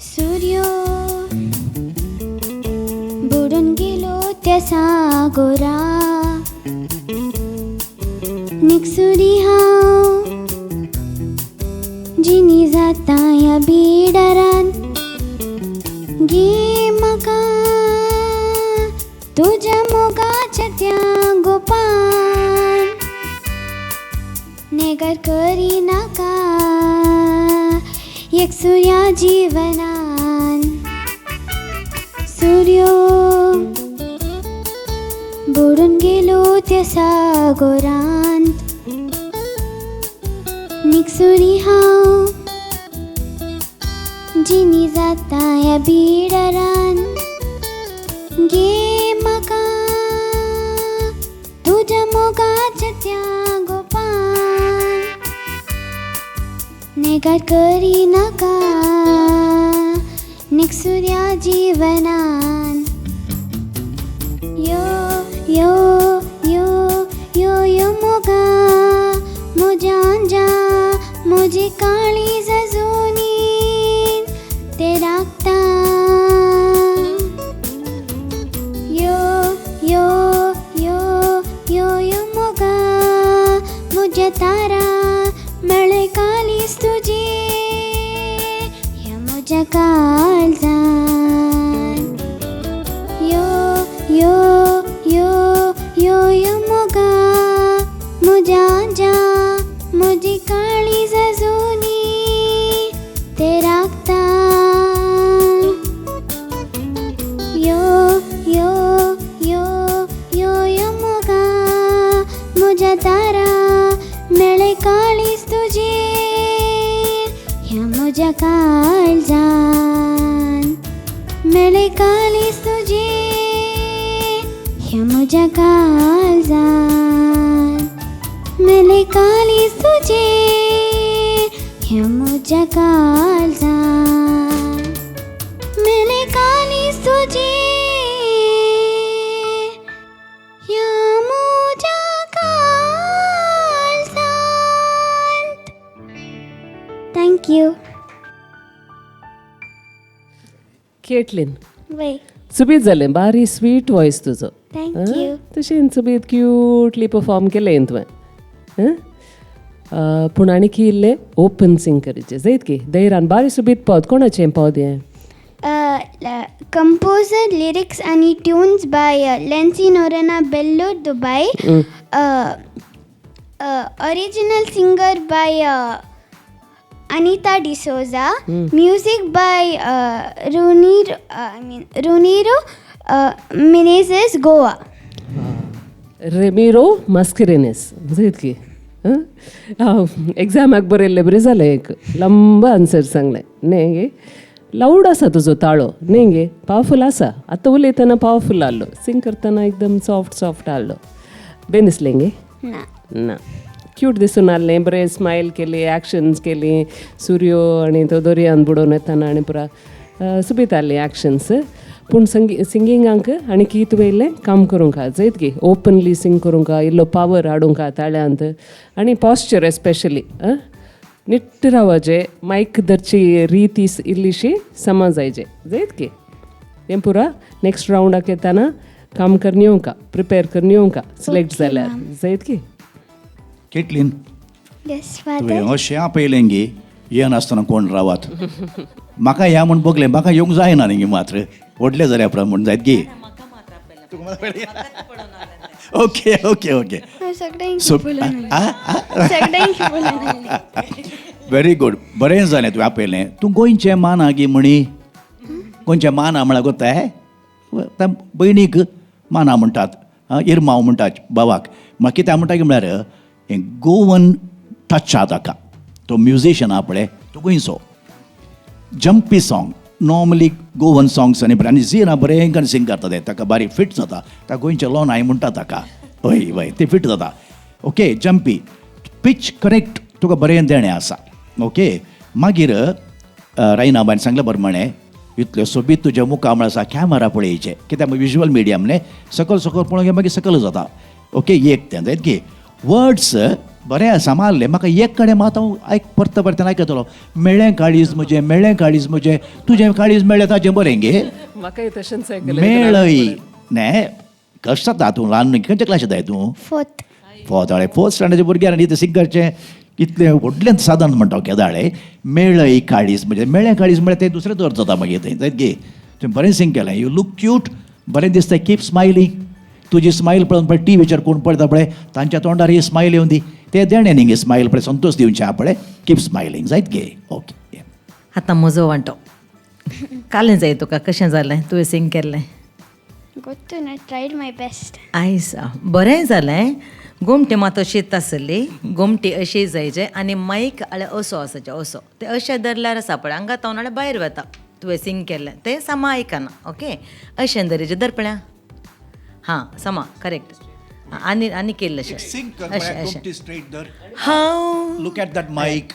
सूर्यो बुडून गेलो त्या सागोरा निकसुरी हांव जिनी जाता ह्या बिडारान. गे म्हाका तुज्या मोगाच्या त्या गोपान नेगर करिनाका एक सुर्या जिवनान. सूर्यो बुडून गेलो त्या सागोरांत निकसुरी हांव जिनी जाता ह्या बिडारान. गे म्हाका तुज्या मोगाच्या त्या गोपान नेगार करिनाका निकसुर्या जिवनान. यो यो यो यो यो मोगा म्हज्या अंजा म्हजी काळीज अजुनी ते राखता. यो यो यो यो यो मोगा म्हज्या तारा मेळे काळीज तुजें ह्या म्हज्या काळजान. यो यो यो यो यो मोगा म्हज्या अंजा म्हजी काळीज अजुनी ते राखता. यो यो यो यो यो मोगा म्हज्या तारा मेळे काळीज तुजें ह्या म्हज्या काळजान. मेळे काळीज तुजें ह्या म्हज्या काळजान. मेळे काळीज तुजें ह्या म्हज्या काळजान. मेळे काळीज तुजें ह्या म्हज्या काळजान. Thank you. Caitlin, वय. सुबीत जालें, बारी स्वीट वॉयस तुजो. Thank you. तशें सुबीत क्यूटली परफॉर्म केलें तुवें. पूण आनी की इल्लें ओपन सिंग करचें जायत की धैर्यान. बारी सुबीत पद. कोणाचें पद हें? कंपोजर, लिरिक्स आनी tunes by Lancy Noronha Bellur, Dubai. Original singer by Anita D'Souza. Music by Roniro Menezes, Goa. Ramiro Mascarenhas जायत की. एग्जामाक बरयल्लें बरें जालें. एक लंब आन्सर सांगलें न्ही गे. लावड आसा तुजो ताळो न्ही गे, पावरफूल आसा. आतां उलयतना पावरफूल आहलो, सिंग करतना एकदम सॉफ्ट सॉफ्ट आहलो. बेन दिसलें गे? ना ना. क्यूट दिसून आहलें, बरें स्मायल केली, एक्शन्स केली, सुर्यो आनी तो दर्यान बुडोवन येताना आनी पुरा सुबीत आहली एक्शन्स. पूण सिंगिंगांक आनी की तुवें इल्लें काम करूंक जायत गे, ओपनली सिंग करूंक, इल्लो पावर हाडूंक ताळ्यांत आनी पॉस्चर एस्पेशली निट्ट रावचे, मायक धरची रीत इल्लीशी समा जायचे जायत गे. तें पुरा नेक्स्ट रावंडाक येताना काम करनी येवंका, प्रिपेर करनी येवंका सिलेक्ट जाल्यार जायत गे. केटलीन, येस तुवें फादर. अशें आपयलें गे, येनासतना कोण रावात म्हाका ह्या म्हूण बगलें, म्हाका येवंक जायना न्ही मात्र व्हडलें जाल्यार उपरांत म्हूण जायत गे. ओके ओके ओके, सगळ्यांक बोलून. व्हेरी गुड, बरें जालें तुवें आपयलें. तूं गोंयचें माना गी म्हणी, गोंयचें माना म्हळ्यार गोताय भयणीक माना म्हणटात, इरमांव म्हणटात भावाक. म्हाका कित्याक म्हणटा की म्हळ्यार हें गोवन टच आहा ताका, तो म्युजिशियन आहा पळय तो गोंयचो. Jumpy song normally Goan songs आनी आनी झिना बरें करून सिंग करता तें, ताका बारीक फिट जाता, ताका गोंयचें लोनाय म्हणटा ताका, हय हय तें फिट जाता. ओके, जम्पी पिच करेक्ट तुका बरें देणें आसा. ओके, मागीर रायनाबायन सांगलें बरें म्हळें, इतलें सोबीत तुजें मुखामळ आसा, कॅमेरा पळयचें कित्याक विज्युअल मिडियम न्ही, सकल सकल पळोवंक मागीर सकल जाता. ओके, एक तें जायत की वर्ड्स बरें आसा मारलें, म्हाका एक कडेन मात हांव आयक परत परत्यान आयकतलो, मेळ्ळें काळीज म्हजें, मेळ्ळें काळीज म्हजें, तुजें काळीज मेळ्ळें ताजें बरें गे. म्हाकाय तशेंच आयकलें. मेळय न्ही, कशें जाता तूं ल्हान न्ही, खंयच्या क्लासींत जाय तूं? फोर्थ. फोर्थ, हय फोर्थ स्टँडर्डाच्या भुरग्यान आनी तें सिंग करचें इतलें व्हडलें साधन म्हणटा केदाळे. मेळय काळीज म्हणजे मेळ्ळें काळीज म्हळ्यार तें दुसरें अर्थ जाता मागीर तें जायत गे. तुवें बरें सिंग केलें, you look cute, बरें दिसता, कीप स्मायलींग. तुजी स्मायल पळोवन पळय टिवीचेर कोण पळयता पळय तांच्या तोंडार ही स्मायल येवन दी, ते देणें न्ही गे स्मायल पळय, संतोश दिवचें आहा पळय, कीप स्मायलींग जायत गे. ओके, आतां म्हजो वांटो कालें जाय तुका, कशें जालें तुवें सिंग केल्लें? गोत्तून I tried my best. आयस बरें जालें. गोमटी मात अशीच आसली, गोमटी अशी जायचे आनी मायक आळे असो आसाचे असो, ते अशें धरल्यार आसा पळय हांगा तावन आळे भायर वता तुवें सिंग केल्लें तें सामा आयकना. ओके, अशें धरीचें धर पळया, हां समा करेक्ट. आनी आनी केल्लें अशें अशें अशें हांव look at that mic,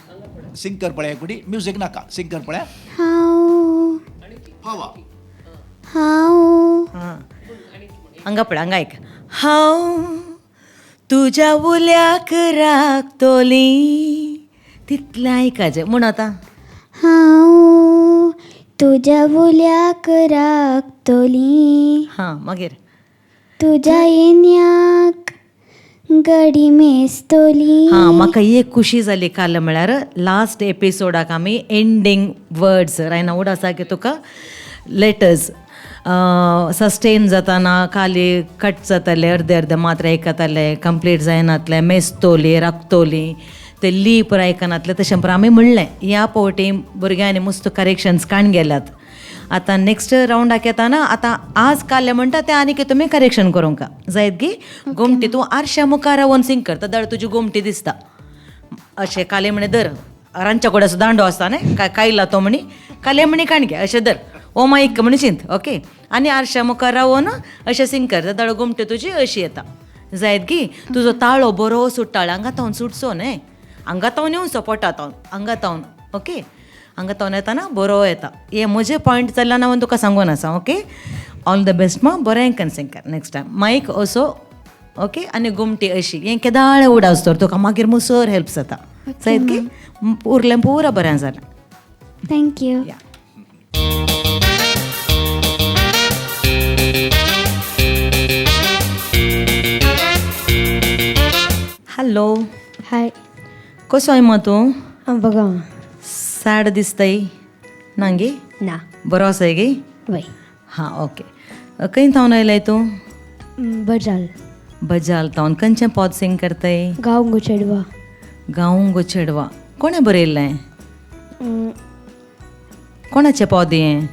sing कर पळया कुडी, म्युजीक नाका, सिंग कर पळया. हांव हांव हांगा पळय, हांगा आयक. हांव तुज्या उल्याक राखतली, तितलें आयकाचें म्हूण आतां. हांव तुज्या उल्याक राखतली, हां मागीर तुज्या येन्याक गडी मेस्तोली. हां, म्हाका एक खुशी जाली काल म्हळ्यार लास्ट एपिसोडाक आमी एंडींग वर्ड्स रायना उड आसा की तुका लेटर्स सस्टेन जाताना खाली कट जाताले, अर्दे अर्दे मात्र आयकताले, कंप्लीट जायनातले, मेस्तोली राखतोली ते ली पुराय आयकनातले. तशें पुरो आमी म्हणलें ह्या फावटी भुरग्यांनी मस्त करेक्शन्स काण गेल्यात. आतां नेक्स्ट रावंडाक येताना आतां आज काडलें म्हणटा तें आनीक तुमी करेक्शन करूंक जायत गी. गोमटी तूं आरश्या मुखार रावन सिंग करता, दळ तुजी गोमटी दिसता अशें काले म्हणे धर, रांदच्या कुड्याचो दांडो आसता न्ही कायला तो म्हणी काले म्हणी काणगे अशें धर, ओ माईक म्हणी चिंत. ओके, आनी आरश्या मुखार रावन अशें सिंग करता, दळ गोमटी तुजी अशी येता जायत गी. तुजो ताळो बरो सुट्टाळ, हांगा तावन सुटचो न्ही, हांगा तावन येवचो पोटा तावन, हांगा तावन. ओके, हांगा तावन येताना बरो येता. हे म्हजे पॉयंट चल्ला ना म्हूण तुका सांगून आसा. ओके, ऑल the best मा, बरें कन्सिंग कर नेक्स्ट टायम. मायक असो ओके आनी गोमटी अशी हें केदाळे उडास तर तुका मागीर मुसर हेल्प जाता जायत गी. उरलें पुरा बरें जालें. Thank you. Hello. हाय. कसो मा तूं? हांव बघा. सॅड दिसताय ना गे? ना. बरो आसाय गे? वय. हां ओके. खंय थावन आयलाय तूं? बजाल. बजाल थावन. खंयचें पद सिंग करताय? गांव गो चेडवा. गांव गो चेडवा कोणें बरयल्लें? कोणाचें पद हें?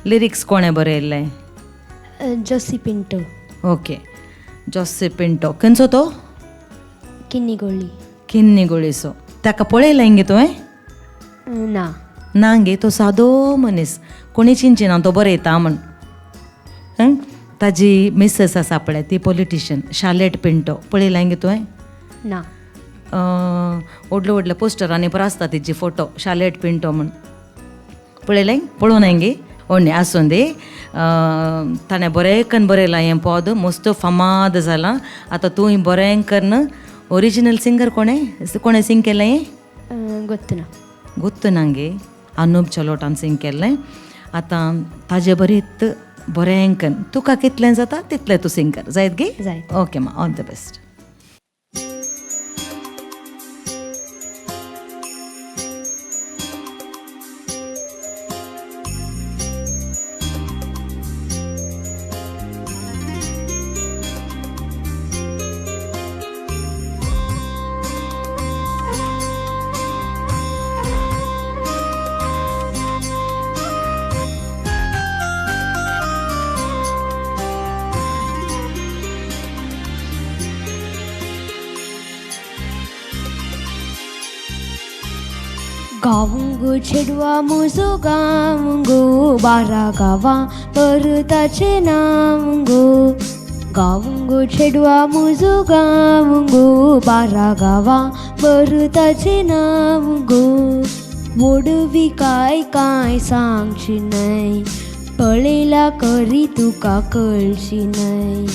लिरिक्स कोणें बरयल्लें? जोसी पिंटो. ओके, जोसी पिंटो. खंयचो तो? किन्नीगोळी. किन्नीगोळीचो. ताका पळयलें गे तुवें? ना. ना गे, तो सादो मनीस, कोणी चिंतचे ना तो बरयता म्हण. ताजी मिसेस आसा पळय ती पॉलिटिशियन शालेट पिंटो, पळयलें गे तुवें? ना. व्हडले व्हडले पोस्टरांनी परा आसता तिची फोटो, शालेट पिंटो म्हूण. पळयलें? पळोवं गे ओडणे आसूं दी. ताणें बरें कन्न बरयलां हें पद, मस्त फामाद जालां. आतां तूं बरें कन्न. ओरिजिनल सिंगर कोणें कोणें सिंग केलें हें? गोत्तना. गोत्तना गे, अनुप चलोटान सिंग केल्लें. आतां ताजे बरीत बरें कन्न तुका कितलें जाता तितलें तूं सिंग कर. जायत गे? जायत. ओके मा, ऑल the best. गावंगो छेडवा मुजो गावंगो बारा गावा परताचे नामगो. गावंगो छेडवा मुजो गावंगो बारा गावा परताचे नामगो. मोडवी काय काय सांगची न्हय, पळयला करी तुका कळची न्हय.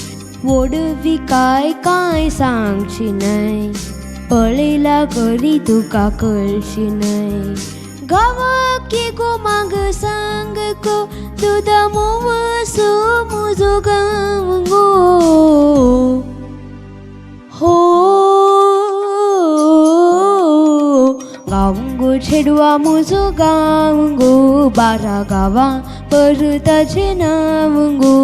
मोडवी काय काय सांगची न्हय, पळयला करी तुका कळची न्हय. गावाकी गो माग सांग गो तुदा मोवसो मुजो गावंगो. हो गावंगो छेडवा मुजो गावंगो बारा गावा परताचे नावंगो.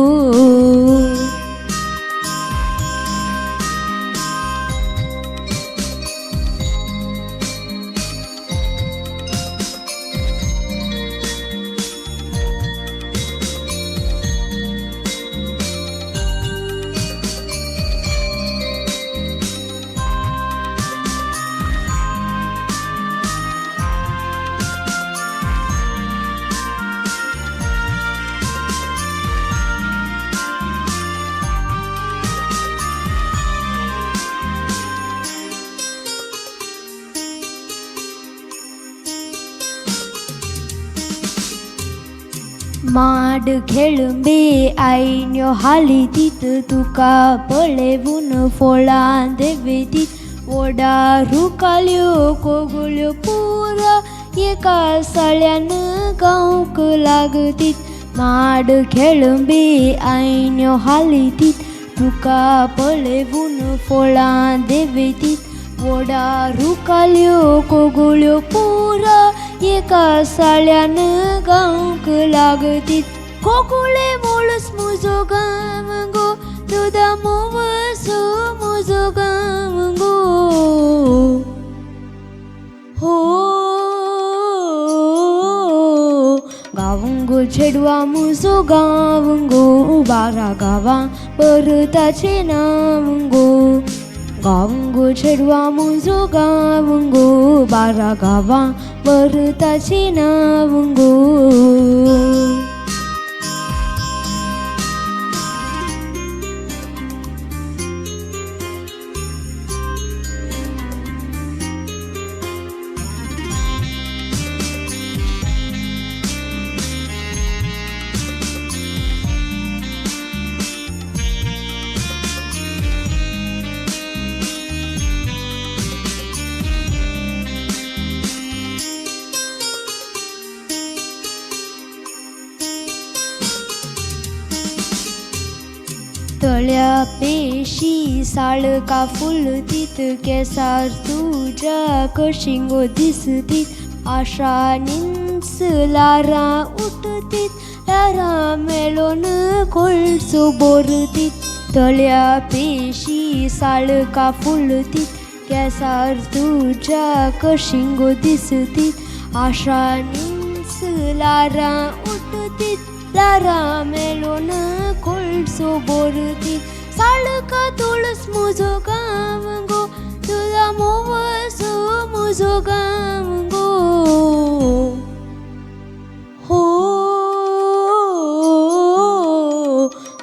माड खेळंबे आईन्यो हाली दीत तुका पळेवन फोळां देवे दीत. वडा रुखाल्यो कोगुल्यो पुरा एका सळ्यान गावंक लागतीत. माड खेळंबे आईन्यो हाली दीत तुका पळेवन फोळां देवे दीत. वडा रुखाल्यो कोगुल्यो पुरा एका साळ्यान गावंक लागतीत. कोकुळे मोळस मुजो गावंगो तुदा मोवसो मुजो गावंगो. हो गावंगो छेडवा मुजो गावंगो बारा गावा परताचे नावंगो. गावंगो छेडवा मुजो गावंगो बारा गावा परताचे नावंगो. तळ्या पेशी साळका फुलतीत केसार तुज्या कशिंगो दिसतीत. आशा निंस लारां उठतीत लारां मेळोन कोळसो बोरतीत. तळ्या पेशी साळका फुलतीत केसार तुज्या कशिंगो दिसतीत. आशा निंस लारां उठतीत लारां मेळोन कोळसो बोरतीत. साळका तुळस मुजो गावंगो तुला मोवसो मुजो गावंगो. हो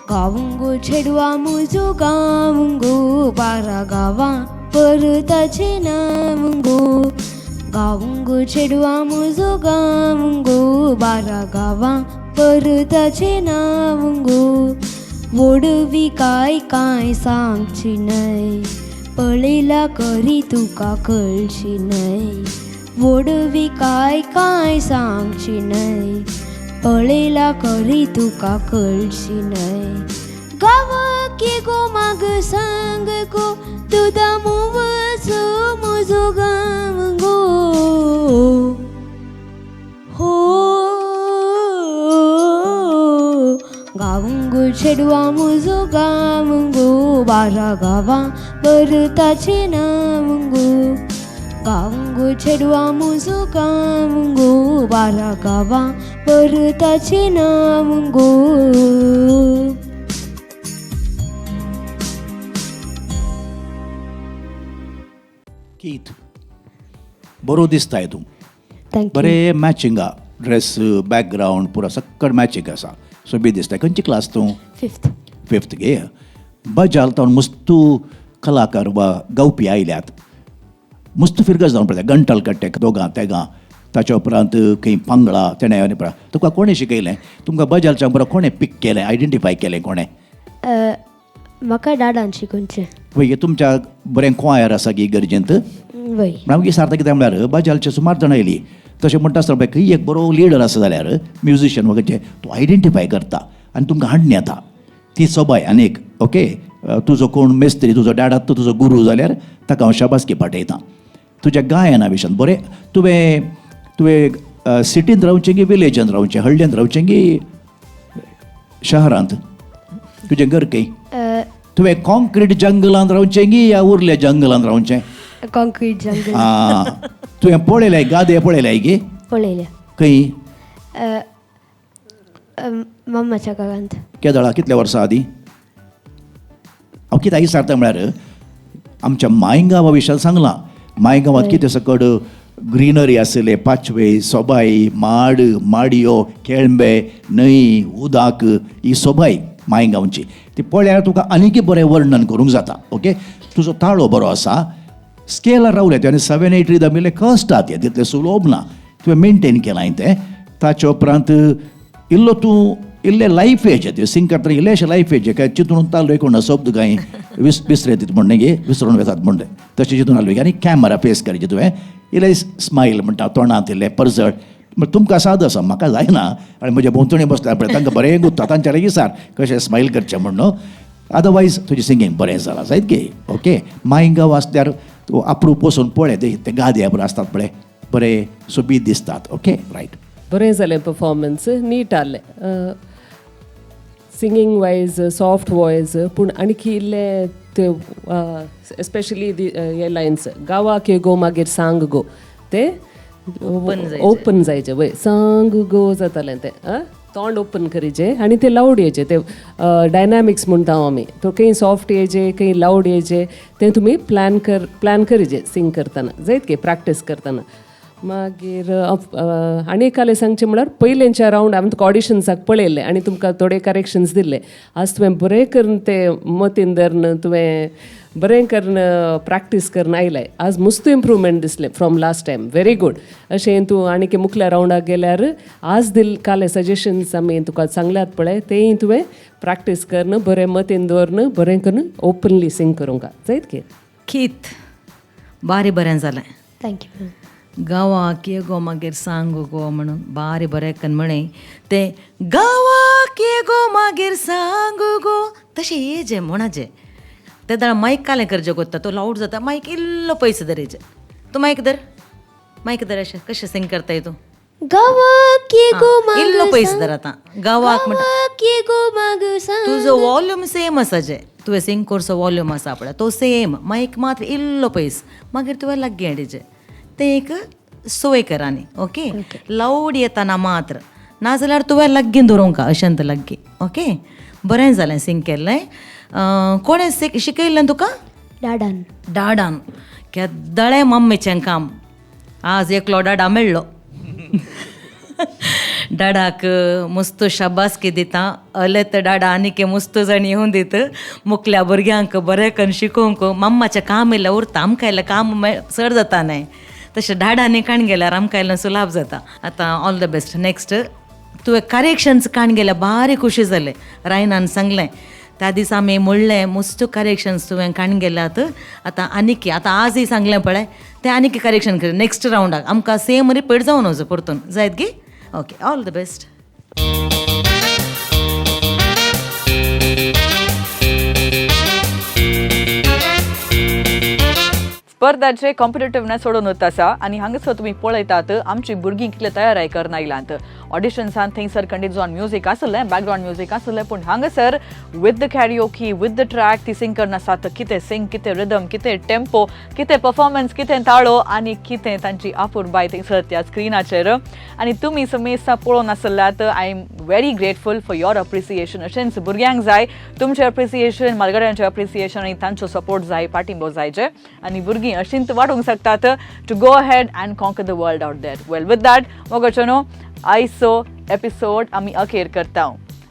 गावंगो छेडवा मुजो गावंगो बारा गावा परताचें नांव गो गावूं गो चेडवा म्हजो गावूं गो 12 गांवां परताचें नांव गो वोडवी काय कांय सांगची न्हय पळयला करी तुका कळची न्हय वोडवी काय कांय सांगची न्हय पळयला करी तुका कळची न्हय गांवाक गो माग सांग गो तुदा मुवचो म्हजो गांव गो हो गावूं गो चेडवा म्हजो गांव गो 12 गांवां परताचें नांव गो गावूं गो चेडवा म्हजो गांव गो 12 गांवां परताचें नांव गो. कीत बरो दिसताय तूं, बरें मॅचिंग आ, ड्रेस बॅकग्रावंड पुरा सक्कड मॅचिंग आसा, सोबीत दिसता. खंयची क्लास तूं? फिफ्थ. फिफ्थ गे. बजाल तावन मुस्तू कलाकार वा गावपी आयल्यात, मुस्त फिरगज जावन पडल्या गंटल कट्टे दोगां तेगां, ताच्या उपरांत खंय पांगळा तेणें पळय. तुका कोणें शिकयलें? तुमकां बजालच्या बरो कोणें पीक केलें, आयडेंटिफाय केलें कोणें? म्हाका डाडान शिकोवचें. वय, तुमच्या बरें क्वायर आसा की गरजेंत? वय. मागीर सारता कितें म्हळ्यार बजालचे सुमार जाणां आयलीं, तशें म्हणटा आसतना पळय खंय एक बरो लिडर आसा जाल्यार म्युजिशियन वगैरे तो आयडेंटिफाय करता आनी तुमकां हाडून येता ती सोबाय. आनी एक ओके तुजो कोण मेस्त्री, तुजो डाडात तो तुजो गुरू जाल्यार ताका हांव शाबासकी पाठयतां. तुज्या गायना विशयान बरें तुवें तुवें सिटींत रावचें की विलेजांत रावचें, हळ्ळेंत रावचें की शहरांत? तुजें घर खंय? तुवें कॉन्क्रीट जंगलांत रावचें की या उरल्या जंगलांत रावचें? कॉन्क्रीट जंगल. आं, तुवें पळयलें गादे पळयले की? पळयले. खंय? मम्माच्या घरांत. केदळा, कितल्या वर्सां आदीं? हांव कित्याक विचारता म्हळ्यार आमच्या मायगांवा विशयान सांगलां, मायगांवांत कितें सकड ग्रिनरी आसले, पाचवे, सोबाय, माड, माडयो, केळंबे, न्हंय, उदक, ही सोबाय मायगांवची. ती पळयल्यार तुका आनीकय बरें वर्णन करूंक जाता. ओके, तुजो ताळो बरो आसा, स्केलार रावले ते आनी 7 8 रिदम इल्लें कश्ट आहा, तें तितलें सुलभ ना, तुवें मेनटेन केलां तें. ताचे उपरांत इल्लो तूं इल्लें लायफ येचें तें सिंग करतना इल्लें लायफ येचें काय चिंतून ताल्लो कोण शब्द कांय विसरेत म्हण गे, विसरून वेतात म्हण तशें चिंतून आसलो. आनी कॅमरा फेस करचें तुवें, इल्लें स्मायल म्हणटा तोंडांत इल्लें परजळ. तुमकां साद आसा, म्हाका जायना. आनी म्हज्या भोंवतणी बसल्यार पळय तांकां बरें गुत्ता, तांच्या लागीं सार कशें स्मायल करचें म्हण न्हू. अदरवायज तुजें सिंगींग बरें जालां जायत गे. ओके, मायगांव आसल्यार तूं अप्रूप वचून पळय ते गादे आसतात पळय बरे सोबीत दिसतात. ओके रायट, बरें जालें परफॉर्मन्स, नीट आहलें सिंगींग वायज, सॉफ्ट वॉयज, पूण आणखी इल्ले ते एस्पेशली हे लायन्स गांवाक गो मागीर सांग गो ते ओपन जायचे, वय सांग गो जातालें तें, तोंड ओपन करीचे आनी ते लावड येचे, ते डायनामिक्स म्हणटा आमी, तो खंय सॉफ्ट येचे खंय लावड येचे तें तुमी प्लॅन करीचे सिंग करतना जायत की प्रॅक्टीस करतना. मागीर आनी एकालें सांगचें म्हळ्यार पयलेंच्या रावंड हांवें तुका ऑडिशन्साक पळयल्लें आनी तुमकां थोडे करेक्शन्स दिल्ले, आज तुवें बरें करून ते मतीन धरून तुवें बरें करून प्रॅक्टीस करून आयलें, आज मस्त इम्प्रूवमेंट दिसलें from last time, very good. अशें तूं आनी मुखल्या रावंडाक गेल्यार आज दिल काले सजेशन्स आमी तुका सांगल्यात पळय तेंय तुवें प्रॅक्टीस करून बरें मतीन दवरून बरें करून ओपनली सिंग करूंक जायत की. खीत बारी बरें जालें. Thank you. गांवाक ये गो मागीर सांग गो म्हणून बारी बरें कन म्हणे तें गांवाक ये गो मागीर सांग गो तशें येजें म्हणाचें तेदळा मायक कालें करचें कोत्ता तो लावड जाता, मायक इल्लो पयस धरीचें, तूं मायक धर, मायक धर, अशें कशें सिंग करताय तूं? गांवाक ये गो मागीर इल्लो पयस धर आतां गांवाक म्हणटा तुजो वॉल्यूम सेम आसा, जे तुवें सिंग करचो वॉल्यूम आसा पळय तो सेम, मायक मात्र इल्लो पयस, मागीर तुवें लागीं हाडचें तें एक सोय कर आनी ओके, लावड येताना मात्र नाजाल्यार तुवें लागीं दवरूंक अशें लागीं. ओके, बरें जालें सिंग केल्लें. कोणें शिकयल्लें तुका? डाडान. डाडान केदळें मम्मीचें काम, आज एकलो डाडा मेळ्ळो. डाडाक मस्त शाबासकी दिता. अलेत डाडा आनीक मस्त जाण येवन दीत मुकल्या भुरग्यांक बरें करून शिकोवंक. मम्माचें काम इल्लें उरता, आमकां इल्लें काम चड जाता न्हय, तशें डाडांनी काण गेल्यार आमकां इल्लें सुलाभ जाता. आतां ऑल the best. Next तुवें करेक्शन्स काण गेल्यार बारी खुशी जालें. रायनान सांगलें त्या दिसा आमी म्हणलें मस्त करेक्शन्स तुवें काण गेल्यात. आतां आनीक आतां आजय सांगलें पळय तें आनीक करेक्शन कर नेक्स्ट रावंडाक आमकां सेम रिपीट जावन वचो परतून जायत गी. Okay, all the best. स्पर्धाचे कॉम्पिटेटिवनेस सोडून वता आसा आनी हांगासर तुमी पळयतात आमची भुरगीं कितले तयाराय करना आयलांत. ऑडिशन्सान थंयसर खंडीत जावन म्युजीक आसलें, बॅकग्रावंड म्युजीक आसलें, पूण हांगासर with the karaoke with the track ती सिंग करना आसात. कितें सिंग, कितें रिदम, कितें टेम्पो, कितें परफॉर्मन्स, कितें ताळो आनी कितें तांची आपुरबाय थंयसर त्या स्क्रिनाचेर. आनी तुमी समेस्तां पळोवन आसल्यात. I am very grateful for your appreciation. अशेंच भुरग्यांक जाय तुमचें अप्रिसिएशन, म्हालगड्यांचें अप्रिसिएशन आनी तांचो सपोर्ट जाय, पाठिंबो जायचे आनी भुरगीं अशींच वाडूंक शकतात to go ahead and conquer the world out there. Well, with that मोगाचेनो आयचो एपिसोड आमी अखेर करता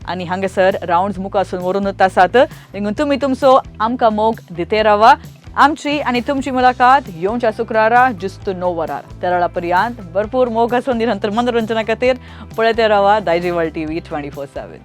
आनी हांगासर रावंड्स मुखासून व्हरून आसात. देखून तुमी तुमचो आमकां मोग दिते रावा. आमची आनी तुमची मुलाकात येवच्या शुक्रारा जिस्त 9 वरार. तेराळा पर्यंत भरपूर मोग आसून निरंतर मनोरंजना खातीर पळयते रावा दायजी वर्ल्ड टीव्ही 24/7.